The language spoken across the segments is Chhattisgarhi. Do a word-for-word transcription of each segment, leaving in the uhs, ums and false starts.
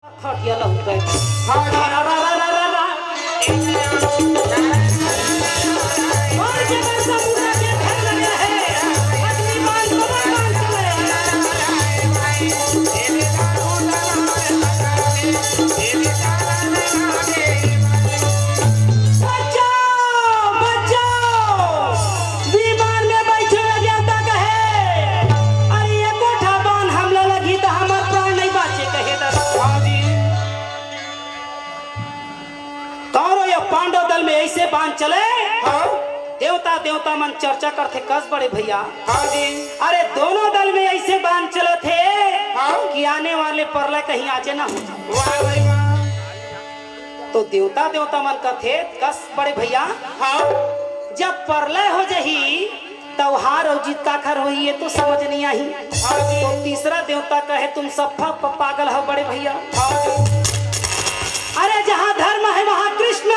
खटिया लहुटे। हाँ। रा, रा, रा, रा, रा, रा, रा। मार के बरसा बूटा के घर लगे रहे। अग्नि बाण, कमल बाण चले। बचाओ, बचाओ। विमान में बैठे हुए देवता कहे, "अरे, एको ठा बाण हमला लगही त हमर प्राण नहीं बाचे," कहे दादा। हाँ जी। कौरव या पांडव दल में ऐसे बाण चले, हाँ। देवता, देवता मन चर्चा करथे, कस बड़े भैया। हाँ जी। अरे, दोनों दल में ऐसे बाण चलत हे हाँ। कि आने वाले परलय कहीं आजे ना हो जाए। वाह भाई वाह। तो देवता, देवता मन कथे, कस बड़े भैया, हाँ। जब परलय हो जही, त हार अउ जीत काखर होही, ये तो समझ नहीं आही। हाँ जी। तो तीसरा देवता कहे, "तुम सब प-, पागल हो बड़े भैया।" हाँ जी। अरे, जहाँ धर्म है, वहाँ कृष्ण,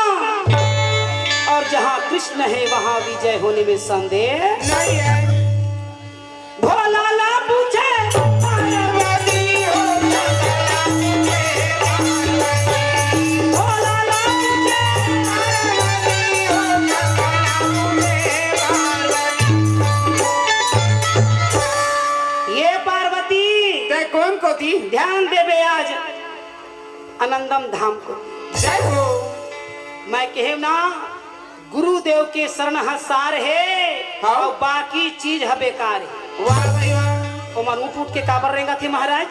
और जहाँ कृष्ण है, वहाँ विजय होने में संदेह नहीं है। भोला ला पूछे पार्वती हो, भोला ला पूछे पार्वती हो। ये पार्वती, तै कोन कोती? ध्यान देबे आज आनंदम धाम को। जय हो। मैं कहे ना, गुरुदेव के शरण ह सार हे, हाँ। अउ बाकी चीज ह बेकार हे। वाह भाई वाह। ओमन उठ उठ के काबर रेंगत हे महाराज?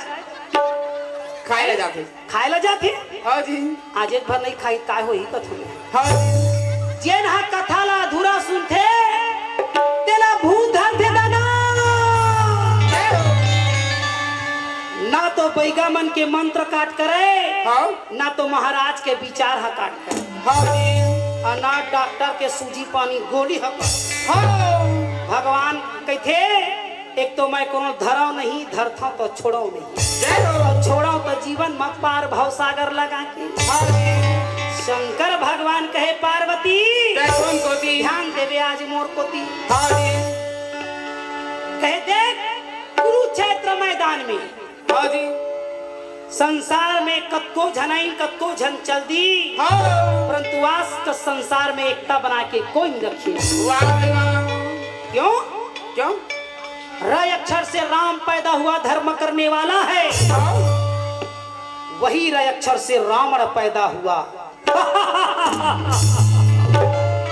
खाए ला जाथे। खाए ला जाथे? हाँ जी। आज एक भर नहीं खाई, काय होही कथू? हाँ जी। जेन ह कथा ला अधूरा सुनथे, तेला भूत धरथे दादा। ना तो बैगा मन के मंत्र काट करे, हाँ। ना तो महाराज के विचार ह काट करे। हाँ जी। अउ ना डॉक्टर के सूजी पानी गोली ह काट। हाँ। भगवान कहिथे, "एक तो मैं कोनो धरव नहीं, धरथव तो छोड़व नहीं। जय हो। अउ छोड़व तो जीवन म पार भव सागर लगा के।" हाँ जी। शंकर भगवान कहे, "पार्वती, तै कोन कोती? ध्यान देबे आज मोर कोती।" हाँ जी। कहे, "देख, कुरुक्षेत्र मैदान में हाँ जी। संसार में कतको झन आइन, कतको झन चल दी, हाँ। परंतु आज के संसार में एकता बना के कोई नहीं रखे।" वाह भाई वाह। क्यों? क्यों? र अक्षर से राम पैदा हुआ, धर्म करने वाला है। हाँ। वही र अक्षर से रावण पैदा हुआ,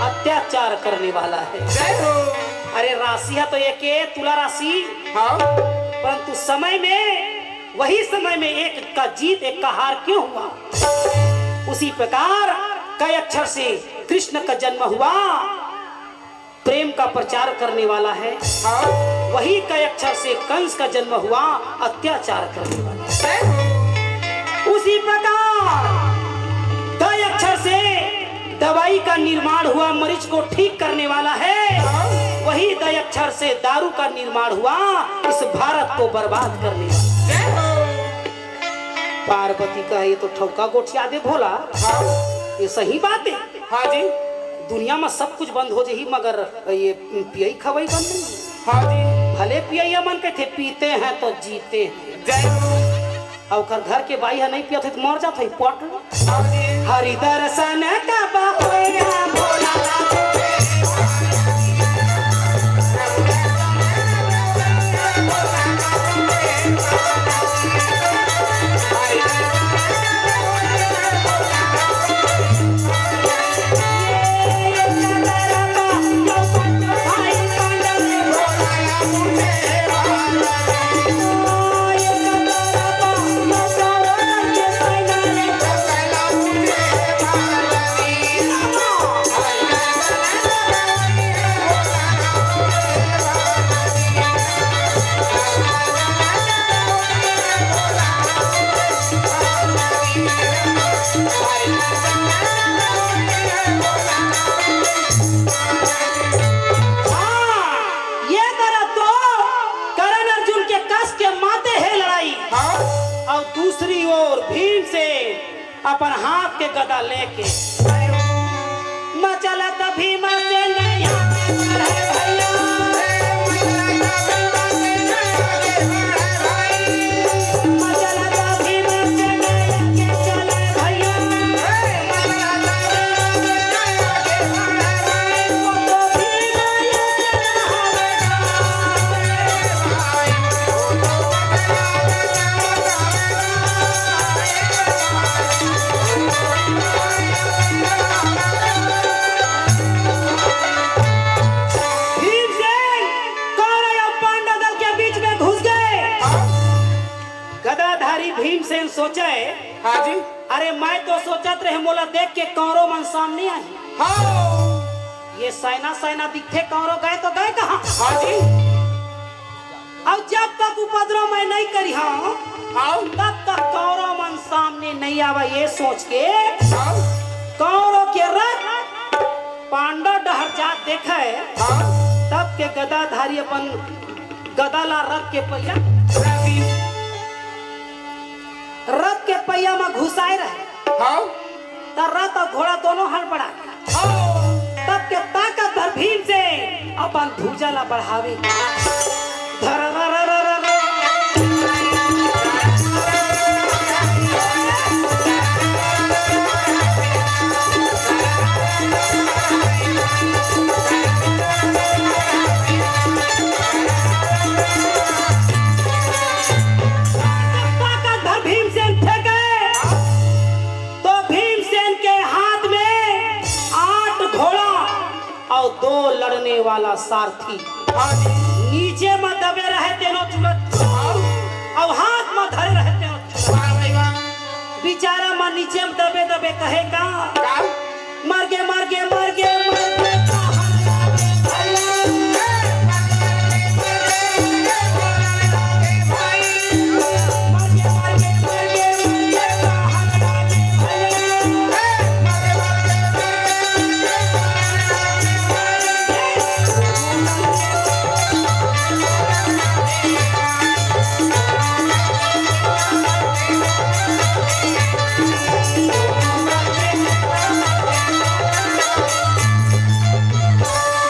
अत्याचार करने वाला है। जय हो। अरे, राशि ह तो एक हे, तुला राशि। हाँ। परंतु समय में, वही समय में एक का जीत, एक का हार क्यों हुआ? उसी प्रकार क अक्षर से कृष्ण का जन्म हुआ, प्रेम का प्रचार करने वाला है। हाँ। वही क अक्षर से कंस का जन्म हुआ, अत्याचार करने वाला। जय हो। उसी प्रकार द अक्षर से दवाई का निर्माण हुआ, मरीज को ठीक करने वाला है। हाँ। वही द अक्षर से दारू का निर्माण हुआ, इस भारत को बर्बाद करने वाला। जय हो। पार्वती का ये तो ठौका गोठिया दे भोला। हाँ। ये सही बात है। हाँ जी। दुनिया में सब कुछ बंद हो जाही, मगर ये पियई खवई बंद नहीं। हाँ जी। भले पियैया मन कहिथे, "पीते हैं तो जीते हैं।" जय हो। अउ ओकर घर के बाई ह नहीं पियत हे तो मर जात हे, पट। हाँ जी। हरि दर्शन का बहोया भोला। हाँ, ये तरफ तो करण अर्जुन के कस के माते हे लड़ाई। हाँ। अउ दूसरी ओर भीमसेन अपन हाथ के गदा लेके मचलत भीमसेन यहाँ पर है भैया। मचलत भीमसेन यहाँ भीमसेन सोचे, हाँ जी। अरे, मैं तो सोचत रहे, मोला देख के कौरव मन सामने आही। हाँ। ये सैना सैना दिखथे, कौरव गए तो गए कहाँ? हाँ जी। अउ जब तक उपद्रव मैं नहीं करिहँव, हाँ। तब तक कौरव मन सामने नहीं आवा, ये सोच के हाँ। कौरव के रथ पांडव डहर जात देखे, हाँ। तब के गदाधारी अपन गदा ला रथ के पहिया, रथ के पहिया म घुसाए रहे। हाँ। त रथ अउ घोड़ा दोनों हड़बड़ा। हाँ। तब के ताकत भर भीमसेन अपन भुजा ला बढ़ावे। धर ताकत भर भीमसेन फेंके, तो भीमसेन के हाथ में आठ घोड़ा अउ दो लड़ने वाला सारथी हाँ जी। नीचे म दबे रहे तेनो चुरत, हाँ। अउ हाथ म धरे रहे तेनो चुरत। वाह भाई वाह। बिचारा म नीचे म दबे दबे कहे का? का? मर गे, मर गे, मर गे, मर गे।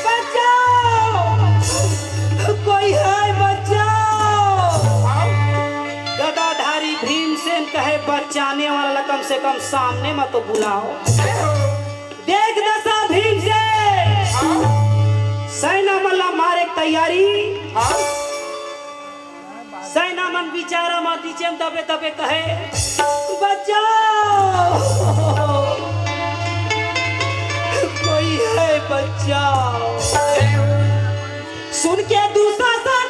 बचाओ! कोई है, बचाओ! गदाधारी भीमसेन कहे, बचाने वाला कम से कम सामने म तो बुलाओ। देख दसा भीमसेन, सैना मन ला मारे के तैयारी। सैना मन बिचारा म नीचे म दबे दबे कहे, बचाओ, कोई है, बचाओ। सुन के दुशासन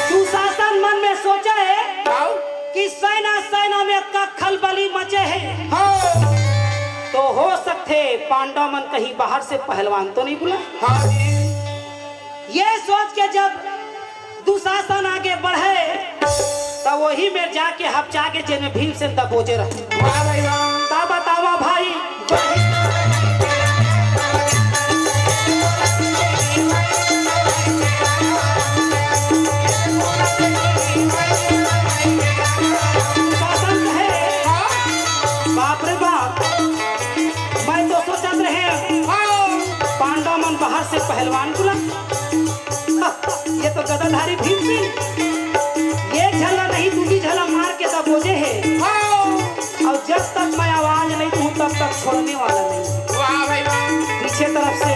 दुशासन मन में सोचे हे कि सेना सेना में अतका खलबली मचे हे, हाँ। तो हो सकथे पांडव मन कहीं बाहर से पहलवान तो नहीं बुलाए। हाँ जी। ये सोच के जब दुशासन आगे बढ़े, त वही में जाके हपचा के जेन में भीमसेन दबोजे रहे। वाह भाई वाह। त बतावा भाई, दुशासन कहे, बाप रे बाप, मैं तो सोचत रहे पांडव मन बाहर से पहलवान बुला, ये तो गदाधारी भीमसेन, ये झला नहीं, दूजी झला मार के दबोजे हे। और जब तक मैं आवाज नहीं दूँ, तब तक छोड़ने वाला नहीं। वाह भाई वाह। पीछे तरफ से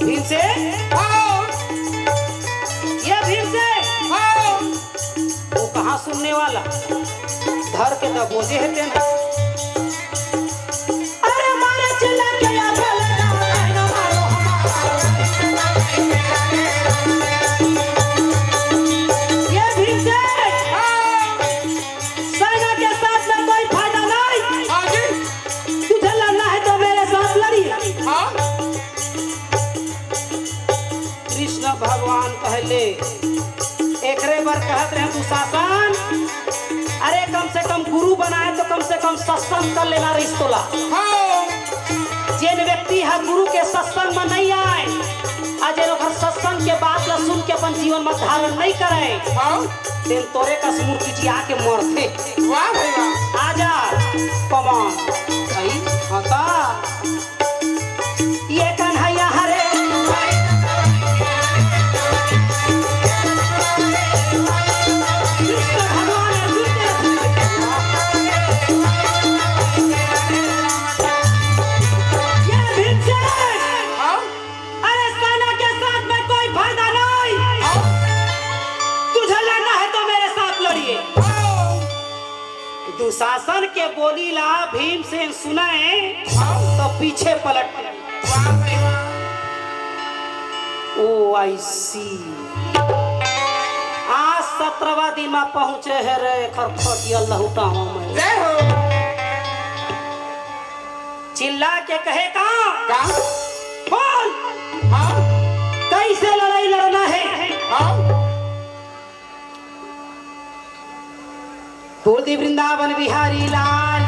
भीमसेन, ये भीमसेन, वो कहाँ सुनने वाला? धर के दबोजे हे तेन। अरे मारे चिल्ला के या भले ना, ना मारो हमारा। ये भीमसेन, सेना के साथ में कोई फायदा नहीं। हाँ जी। तुझे लड़ना है तो मेरे साथ लड़ी। हाँ। कृष्ण भगवान कहले, एकरे बर कहत रहे दुशासन, अरे कम से कम गुरु बनाए तो कम से कम सत्संग कर लेना रहिस तोला। हाँ। जेन व्यक्ति ह गुरु के सत्संग म नहीं आए, आ जेन ओकर सत्संग के बात ला सुन के अपन जीवन म धारण नहीं करे, हाँ। तेन तोरे कस मुर्गी जिया के मरथे। वाह भाई वाह। आजा पवन, भाई, हाँ का? ये कन्हैया हरे। दुशासन के बोली ला भीमसेन सुनय तो पीछे पलट गे। ओ आई सी। आज सत्रहवाँ दिन में पहुंचे हे रे खरखटिया लहुटावा में। चिल्ला के कहे का? का? बोल। हाँ। कैसे लड़ाई लड़ना है? हाँ। बोल दी वृंदावन बिहारी लाल।